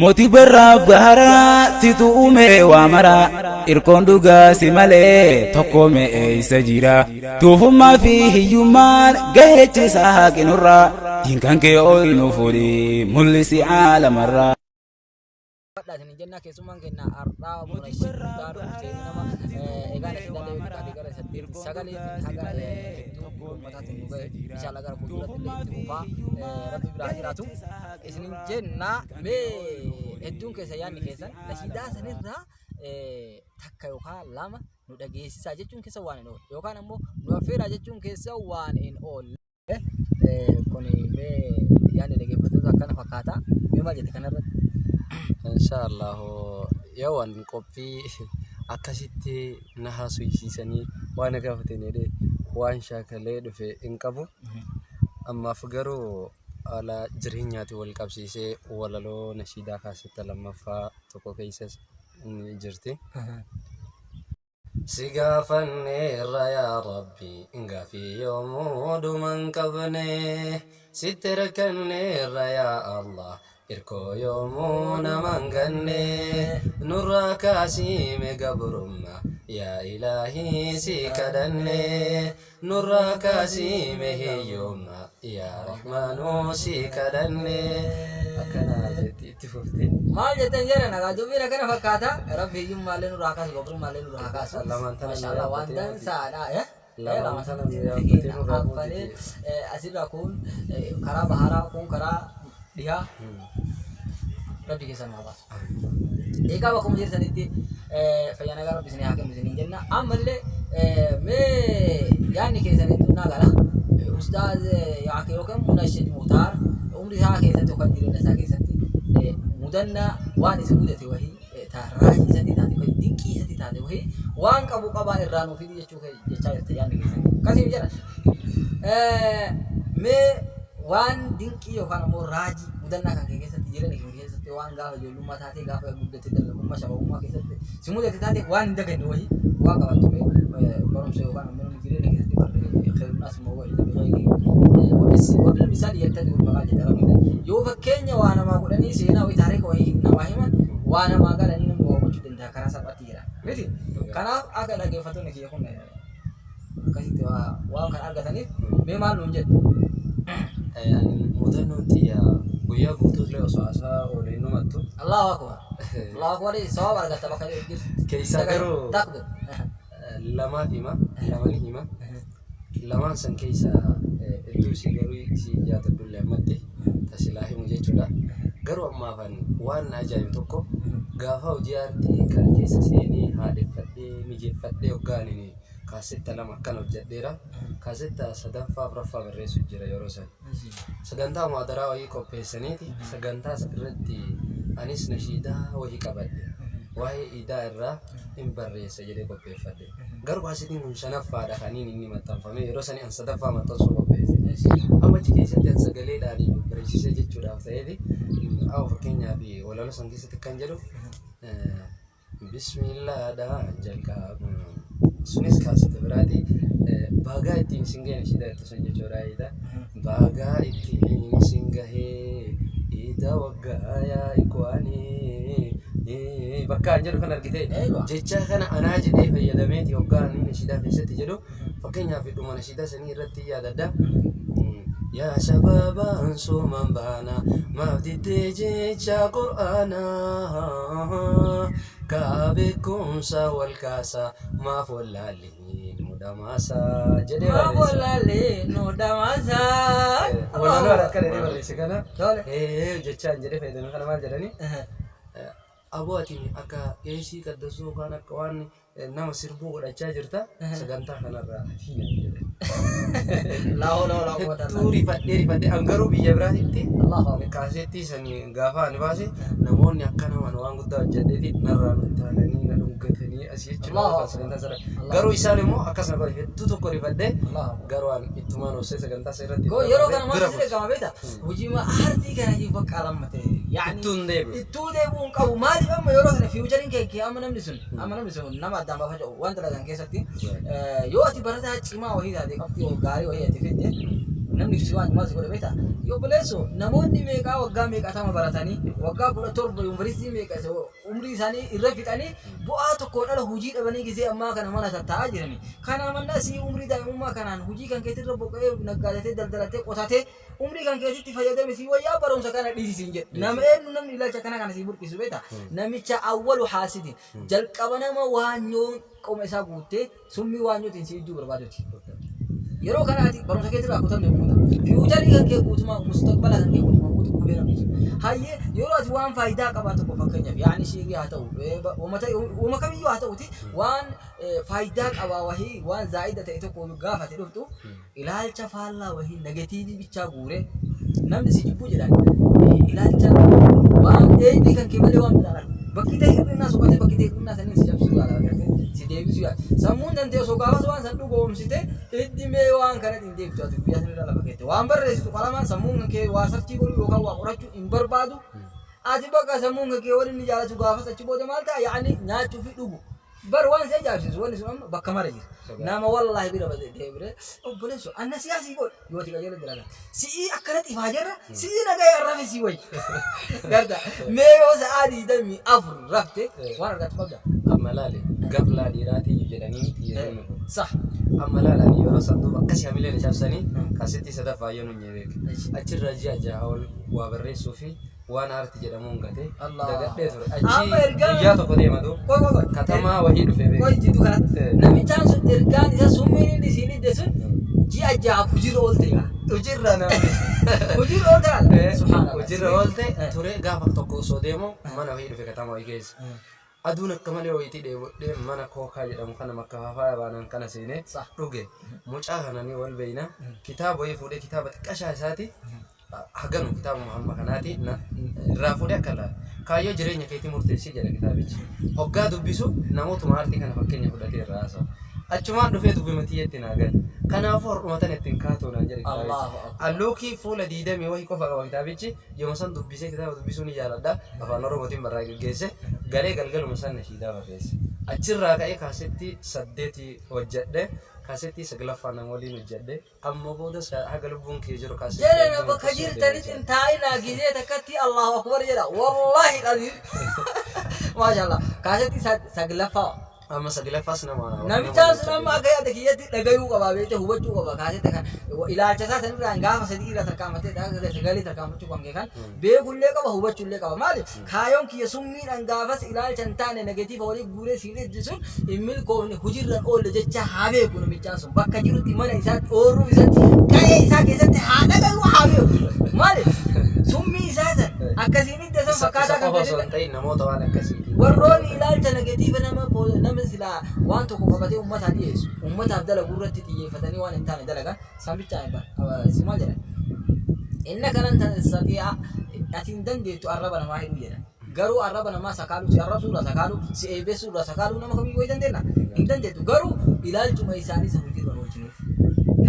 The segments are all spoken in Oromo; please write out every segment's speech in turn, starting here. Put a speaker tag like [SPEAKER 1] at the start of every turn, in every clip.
[SPEAKER 1] Mootii barraaf gaharaa situ uume waa maraa irkoon dhugaa si malee tokko me'eessa jira. Tuufummaa fi hiyyummaan gaheechisaa haqinurraa diinkan kee ol nu fuudhi mul'isi aalamarraa.
[SPEAKER 2] Badhaa isin jennaa keessummaan keenya har'aa Munashid Muktaar Hussein nama egaa nashiidaalee xiqqaatee gara saddeet sagaleetiin haga hedduu uummataatiin nu gahe inshallah gara fuulduratti illee itti fufaa rabbi biraa jiraatu isin jenna mee hedduun keessa yaadni keessan nashiidaa sanirraa takka yookaan lama nu dhageessisaa jechuun keessa waan hin oolle yookaan ammoo nu affeeraa jechuun keessa waan hin oolle. Kun mee yaadni dhaggeeffattoota akkana fakkaata. Mee maal jette kanarratti?
[SPEAKER 3] Inshaallah yoo waan qophii akkasitti na haasofsiisanii waan na gaafatan jedhee waan shaakalee dhufe hin qabu. Ammaaf garuu haala jireenyaatiin wal qabsiisee walaloo nashiidaa kaasetta lammaffaa tokko keessas ni jirti. Si gaafanneerra yaa Rabbi gaafii yoomuu dhuma hin qabne sitti rakkanneerra yaa Allah irkoo yoomuu nama hin ganne nurraa kaasiime gabrumma yaa ilaahii si kadhanne Nurraa kaasii mee hiyyumma yaa rahmaanuu si kadhanne. Akkana jetti itti fufti.
[SPEAKER 2] Maal jettan jedhan nagaa dubbiin akkana fakkaata. Rabbi hiyyummaallee nurraa haa kaasu gabrummaallee nurraa haa kaasu.
[SPEAKER 3] Lamaan tana nu
[SPEAKER 2] Mashallah waan
[SPEAKER 3] yaabbatee miti.
[SPEAKER 2] dansaadha. Eh?
[SPEAKER 3] Lamaan tana nu yaabbatee nurraa
[SPEAKER 2] Affalee
[SPEAKER 3] fuutiti.
[SPEAKER 2] asirraa kun karaa baharaa kun karaa dhihaa rabbi keessa nu haa baasu. Egaa bakkuma jirtanitti fayyaa nagaa rabbi isinii haa kennu isiniin jenna. Ammallee mee yaadni keessan hedduu naa gala. Ustaaz yookaan Munashid Muktaar umrii isaa keessatti yookaan jireenya isaa keessatti mudannaa waan isin mudate wahii raajii isatti taate wahii dinqii isatti taate wahii waan qabu qabaa irraa nuuf fidi jechuu jechaa jirta yaadni keessan. Akkasiin jedha. Mee waan dinqii yookaan ammoo raajii mudannaa kan kee keessatti jireenya kee keessatti waan gaafa ijoollummaa taatee gaafa guddatte dargaggummaa shabaabummaa keessatti si mudate taate waan hin daganne wayii waan qabattu mee barumsa yookaan ammoo namni jireenya keessatti barre khayrunaas immoo wa'iza bighayri wabil misaal yattadi maqaa jedha rabbiin yoo fakkeenya waa namaa godhanii seenaa wayii taarika wayii namaa himan waa namaa galanii namni waa hubachuu danda'a karaa salphaatti jedha miti kanaaf akka dhaggeeffattoonni kiyya kun akkasitti waan kan argataniif mee maal nuun jette?
[SPEAKER 3] Muuxannoon tiyya guyyaa guutuu illee osoo haasaa oolee hin dhumattu.
[SPEAKER 2] Allahu akbar. Allahu akbar sababa argatta bakka jirtu.
[SPEAKER 3] Keessaa garuu
[SPEAKER 2] Takbir.
[SPEAKER 3] lamaaf hima, lama ni hima. Lamaan san keessaa hedduu isii garuu isii yaadadhullee ammatti tasilaa himu jechuudha. Garuu ammaafan waan na ajaa'ibu tokko gaafa hojii aartii kana keessa seenee haadheffadhee mijeeffadhee hoggaaniin kaasetta lama akkana hojjedheera. Kaasetta sadaffaa afuraffaa barreessu jira yeroo san. Sagantaa muhadaraa wayii qopheessaniiti sagantaa san irratti anis nashiidaa wayii qabadhe. Waa'ee iidaa irraa hin barreessa jedhee qopheeffadhe. Garuu kaasetiin kun shanaffaadha kaniin inni maxxanfame yeroo sani an sadaffaa maxxansuu qopheesse. Amma achi keessatti an sagaleedhaan bareechisee jechuudhaaf ta'eeti. Amma fakkeenyaaf walaloo san keessatti kan jedhu Bismillaadhaan jalqabu. Sunis kaaseta biraati. Bagaa ittiin isin gahe nashiidaa jettu sun jechuudha. Iida. Bagaa ittiin isin gahee iida waggaa yaa ikwaanii. Bakka an jedhu kan argite jecha kana anaa jedhee fayyadameeti hoggaa ani nashiidaa keessatti jedhu fakkeenyaaf dhuma nashiidaa sanii irratti yaadadha. Yaa shabaabaan sooman baana maaf diddee jecha qur'aanaa kaa beekumsa wal kaasa maaf wallaalli nu dhamaasa jedhee
[SPEAKER 2] Maaf
[SPEAKER 3] barreesse.
[SPEAKER 2] wallaalli nu dhamaasa.
[SPEAKER 3] Walaloo akka jedhee barreesse kana
[SPEAKER 2] Tole.
[SPEAKER 3] jechaan jedhee fayyadame kana maal jedhanii aboo ati akka eesii qaddasuu yookaan akka waan nama sirbuu godhachaa jirta sagantaa kanarraa hafii naan jedhe.
[SPEAKER 2] Laa hawla walaa quwwata illaa
[SPEAKER 3] Hedduu rifadhee rifadhee an garuu biyya biraatitti
[SPEAKER 2] Allahu akbar.
[SPEAKER 3] kaasettii sanii gaafa ani baase namoonni akka namaan waan guddaa hojjedheeti narraa nuttaalanii na dhungatanii asii jechuudha
[SPEAKER 2] Allahu
[SPEAKER 3] dhufan
[SPEAKER 2] akbar.
[SPEAKER 3] sagantaa sana.
[SPEAKER 2] Allahu
[SPEAKER 3] Garuu isaan immoo akkas na godhe hedduu tokko rifadhee
[SPEAKER 2] Allahu akbar.
[SPEAKER 3] garuu an ittumaan obsee sagantaa isa irratti
[SPEAKER 2] Goo yeroo kana
[SPEAKER 3] bira
[SPEAKER 2] maaltu si dhagama beekta? Hojii aartii kana jiru bakka lammate. Yaani
[SPEAKER 3] Ittuu hin deebi'u.
[SPEAKER 2] Ittuu deebi'uu hin qabu. Maaliif amma yeroo kana fiiwuchariin kee kee amma namni sun amma namni sun nama addaan baafachuu waan dalagan keessatti yoo ati barataa cimaa wahii taate qabxii gaarii wahii ati fidde Namni si waan maal si godhe beektaa? Yoo obboleesso, namoonni meeqaa waggaa meeqatama baratanii, waggaa 17 yuunivarsiitii meeqa umrii isaanii irra fixanii, bu'aa tokkoon ala hojii dhabanii gisee ammaa kana mana tattaa'aa jirani. Kana mannaa sii umrii daa'imummaa kanaan hojii kan keetirra boqa'ee, naggaadatee, daldalatee, qotatee umrii kan keetitti fayyadame sii wayyaa, barumsa kana dhiisi siin jedhe. Nama eenyu namni ilaalcha kana kana sii burqisu beektaa? Namicha awwalu haasidin, jalqaba nama waanyoon qoma isaa guuttee summii waanyootiin si idduu barbaaduti. Yeroo kana ati barumsa keetirraa kutamne guuta. Future kan kee guutumaa, mustaqbala kan kee guutumaa guutuu gubee namni jiru. Hayyee, yeroo ati waan faayidaa qabaa tokko, fakkeenyaaf yaani shiirii haa ta'u, uuma kamiyyuu haa ta'uti, waan faayidaa qabaa wahii, waan zaa'ida ta'e tokko gaafate dhuftu, ilaalcha faallaa wahii, negative bichaa guuree namni si jibbuu jedhan, ilaalcha waan eebii kan kee malee waan biraan argu. Bakki ta'e hir'innaa soqatee, bakki ta'e hir'innaa saniin si cabsuu yaala, agartee si deebisuu yaala. Sammuun tantee osoo gaafas waan san dhugoomsite iddi mee waan kanatti hin deebitu. Ati guyyaa sanirra lafa keette waan barreessitu qalamaan sammuun kan kee waa search godhuu yookaan waa qorachuu hin barbaadu. Ati bakka sammuun kan kee waliin ni jaalatu gaafas achi booda maal ta'a? Yaani nyaachuu fi dhugu. Bar waan si ajaa'ibsiisu, wanni sun amma bakka mara jira. Nama wallaahi bira badee deebire, obboleesso, anna siyaasii godhu yoo ati qajeela jiraatan. Si'ii akkanatti ifaa jirra, si'ii nagaa rafe sii wayi. Garta mee yoo sa'aa 24 rafte waan argattu qabda.
[SPEAKER 3] Amma laale, gaflaa dhiiraatii jedhanii miti yeroo nu
[SPEAKER 2] Sah.
[SPEAKER 3] Amma laala, ani yeroo san duuba akkasii hamilee na cabsanii kaasittii sadaffaa yoo nuun beek. Achirra ji'a 6 ol waa barreessuu fi waan aarti jedhamuun gate
[SPEAKER 2] Allah.
[SPEAKER 3] dagadhee ture.
[SPEAKER 2] Amma
[SPEAKER 3] Achi guyyaa tokko deema duuba.
[SPEAKER 2] Qoy, qoy, qoy.
[SPEAKER 3] Katamaa wahii dhufe beek.
[SPEAKER 2] Qoy, jidduu kanatti. Namichaan sun ergaan isa summiin inni siin hidde sun ji'a 6f hojiirra oolte gaa.
[SPEAKER 3] Hojiirra namni.
[SPEAKER 2] Hojiirra oolte gaa. Subhaanallah.
[SPEAKER 3] Hojiirra oolte ture. Gaafa tokko osoo deemu mana wahii dhufe, katamaa wahii keessa. Aduun akka malee wayitii dheebodhee mana kookaa jedhamu kana makkafaafaa baanaan kana seenee dhuge. Mucaa kana ni wal beeyna. Kitaaba wayii fuudhee, kitaaba xiqqashaa isaati haganu, kitaaba Muhammad kanaati irraa fuudhee akka laala. Kaayyoo jireenya keetii murteessii jedha kitaabichi. Hoggaa dubbisu namootuma aartii kana fakkeenya fudhatee irraa haasa'a. Achumaan dhufee dubbima tiyyatti naa gale. Kanaafuu har'uma ittiin kaatoo naan jedhe kitaabichi.
[SPEAKER 2] Allahu akbar.
[SPEAKER 3] Alluukii fuula 20 wahii qofa qaba kitaabichi. Yooma san dubbisee, kitaaba dubbisuu ni jaaladha. Afaan Oromootiin barraa geggeesse. Galee galgaluma san nashiidaa barreesse. Achirraa ka'ee kaasetti saddeeti hojjedhe. Kaasettii saglaffaa nama waliin hojjedhe. Amma boodas haga lubbuun kee jiru kaasettii
[SPEAKER 2] Jedhana
[SPEAKER 3] hedduu
[SPEAKER 2] bakka
[SPEAKER 3] maxxansuu
[SPEAKER 2] jirtanitti
[SPEAKER 3] deema.
[SPEAKER 2] hin taa'inaa, gizee takkatti Allahu akbar jedha. Wallahi azim. Maashaallah. Kaasetti saglaffaa.
[SPEAKER 3] Amma saglaffaas nama
[SPEAKER 2] Namichaan sun amma akka yaada kiyyatti dhagayuu qaba, beekte, hubachuu qaba. Kaasetta kan ilaalcha isaa sanirraan gaafa sadii irraa tarkaanfatee sagalee tarkaanfachuu kan kee kan beekullee qaba, hubachuullee qaba. Maali kaayoon kiyya summiidhaan gaafas ilaalcha hin taane, negative walii guuree siin iddi sun hin milkoofne, hojiirraan oolle jecha haa beeku. Namichaan sun bakka jirutti, mana isaatti, oorruu isaatti, qa'ee isaa keessatti haa dhagayu, haa beeku. Maali summii isaa san akkasiin idda san
[SPEAKER 3] Isa
[SPEAKER 2] fakkaataa kan
[SPEAKER 3] qofa osoo
[SPEAKER 2] ta'e
[SPEAKER 3] hin ta'in namoota waan akkasiiti.
[SPEAKER 2] Warroonni ilaalcha negative nama silaa waan tokko qabatee uummataa dhiyeessu, uummataaf dalagu irratti xiyyeeffatanii waan hin taane dalagan sambichaa hin bara si maal jedhan, inna kanan tastati'a, ati hin dandeettu arraba namaa hidhuu jedhan. Garuu arraba namaa sakaaluu, si arrabsuurraa sakaaluu, si eebessuurraa sakaaluu nama kamiyyuu wayii dandeenya hin dandeettu. Garuu ilaalchuma isaanii san hojiirra oolchinuuf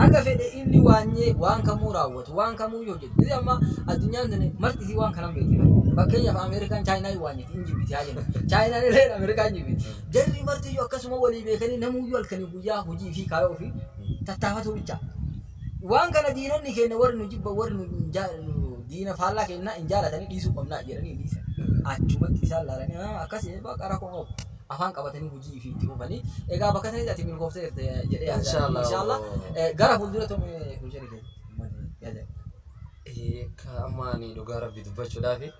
[SPEAKER 2] haga fedhe inni waanyee waan kamuu raawwatu, waan kamuu yoo hojjetu. Inni amma addunyaan tuni marti isii waan kanan beekti. Fakkeenyaaf Ameerikaan Chaayinaa hin waanyiti, hin jibbiti haa jennu. Chaayinaan illee Ameerikaa hin jibbiti. Jarri marti iyyuu akkasuma walii beekanii namuyyuu halkanii guyyaa hojii fi kaayoo fi tattaafatu bicha. Waan kana diinonni keenya, warri nu jibba, warri nu hin diina faallaa keenya hin jaalatanii, dhiisuu qabnaa jedhanii hin dhiisan. Achumatti isaan laalanii akkas bakka rakkoo qabu. Afaan qabatanii hojii fi itti fufanii. Egaa bakka sanitti ati milkooftee jirte jedhee yaada.
[SPEAKER 3] Inshallah.
[SPEAKER 2] Inshallah. Gara fuuldura future keetti yaada.
[SPEAKER 3] Ka amma ani dhugaa rabbi dubbachuudhaafi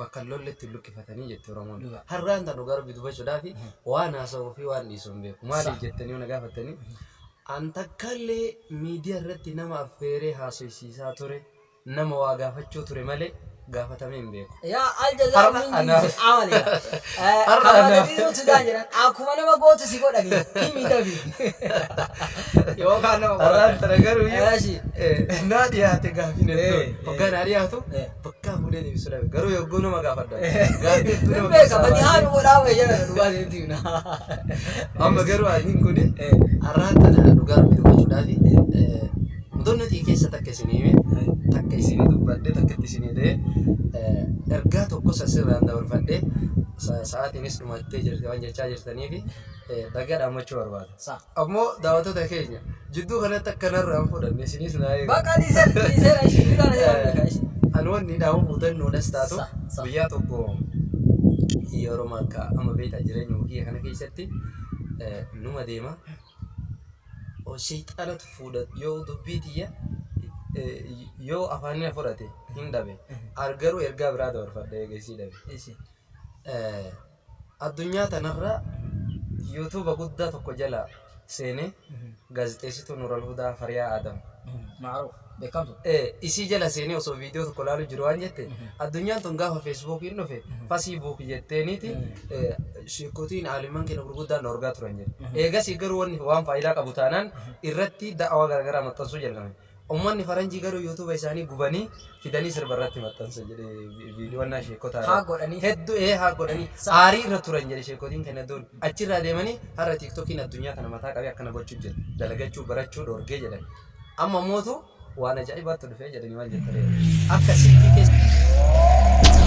[SPEAKER 3] bakka lolletti lukkifatanii jette Oromoon.
[SPEAKER 2] Dhugaa.
[SPEAKER 3] Har'aan tan dhugaa rabbi dubbachuudhaafi waan haasa'uu fi waan dhiisu hin beeku. Maaliif jettanii yoo na gaafattanii, an takkaallee miidiyaa irratti nama affeeree haasofsiisaa ture, nama waa gaafachuu ture malee gaafatamee hin beeku.
[SPEAKER 2] Yaa aljazaa
[SPEAKER 3] Har'a
[SPEAKER 2] min
[SPEAKER 3] anaaf.
[SPEAKER 2] jinsi amali.
[SPEAKER 3] Har'a anaaf.
[SPEAKER 2] Kamaa Sudaan jedhan, akkuma nama gootu si godhani himi dafi. Yookaan nama
[SPEAKER 3] Har'aan tana garuu
[SPEAKER 2] Eeshi.
[SPEAKER 3] naa dhiyaate gaafiin hedduu. Hoggaa naa dhiyaatu bakka fuudhee deebisuu dhabe. Garuu yogguu nama gaafadha. Gaafii hedduu
[SPEAKER 2] Hin
[SPEAKER 3] nama
[SPEAKER 2] beeka
[SPEAKER 3] keessaa
[SPEAKER 2] badi
[SPEAKER 3] baasee.
[SPEAKER 2] haa nu godhaa wayyaa dhugaa deemti.
[SPEAKER 3] Amma garuu adiin kun har'aan tana dhugaa rabbi dubbachuudhaafi mutoonni xii keessa takka isinii hime, takka isinii dubbadhe, takka itti isinii ta'e, ergaa tokkos asirraan dabarfadhe. Sa'aatiinis dhumattee jirti waan jechaa jirtaniifi dhagaa dhaammachuu barbaada.
[SPEAKER 2] Sa.
[SPEAKER 3] Ammoo daawwattoota keenya jidduu kanatti akkanarraa hin fudhanne isinis naa eega.
[SPEAKER 2] Baqa dhiiseera dhiiseera ishii bitaa na jedhamu beeka ishii.
[SPEAKER 3] Ani wanni dhaamu muudannoodhas taatu
[SPEAKER 2] Sa, sa.
[SPEAKER 3] guyyaa tokko yeroo akka amma beektaa jireenya kiyya kana keessatti numa deema. Sheyxaanatu fuudha yoo dubbii tiyya yoo afaanina fudhate hin dhabe. Garuu ergaa biraa dabarfadha eegasii dhabe.
[SPEAKER 2] Ishii.
[SPEAKER 3] Addunyaa tanarra yuutuuba guddaa tokko jala seenee gaazexeessituu Nuural Hudaa Fariyaa Adam.
[SPEAKER 2] Ma'ruuf beekamtu.
[SPEAKER 3] Isii jala seenee osoo viidiyoo tokko ilaalu jiru waan jette, addunyaan tun gaafa feesbuukiin dhufe fasiibuuk jetteeniiti sheekotiin aalimman keenya gurguddaan dhorgaa turan jedhe. Eegasii garuu wanni waan faayidaa qabu taanaan irratti da'awaa garaagaraa maxxansuu jalqabe. Ummanni faranjii garuu yuutuuba isaanii gubanii fidanii sirba irratti maxxansa jedhe viidiyoonnaa sheekotaa.
[SPEAKER 2] Haa godhanii.
[SPEAKER 3] Hedduu haa godhanii aarii irra turan jedhe sheekotiin keenya hedduun. Achirraa deemanii har'a tiiktokiin addunyaa kana mataa qabee akkana gochuu jira. Dalagachuu barachuu dhorgee jedhan. Amma mootu waan ajaa'ibaatti dhufee jedhanii maal jettanii akka silkii keessa.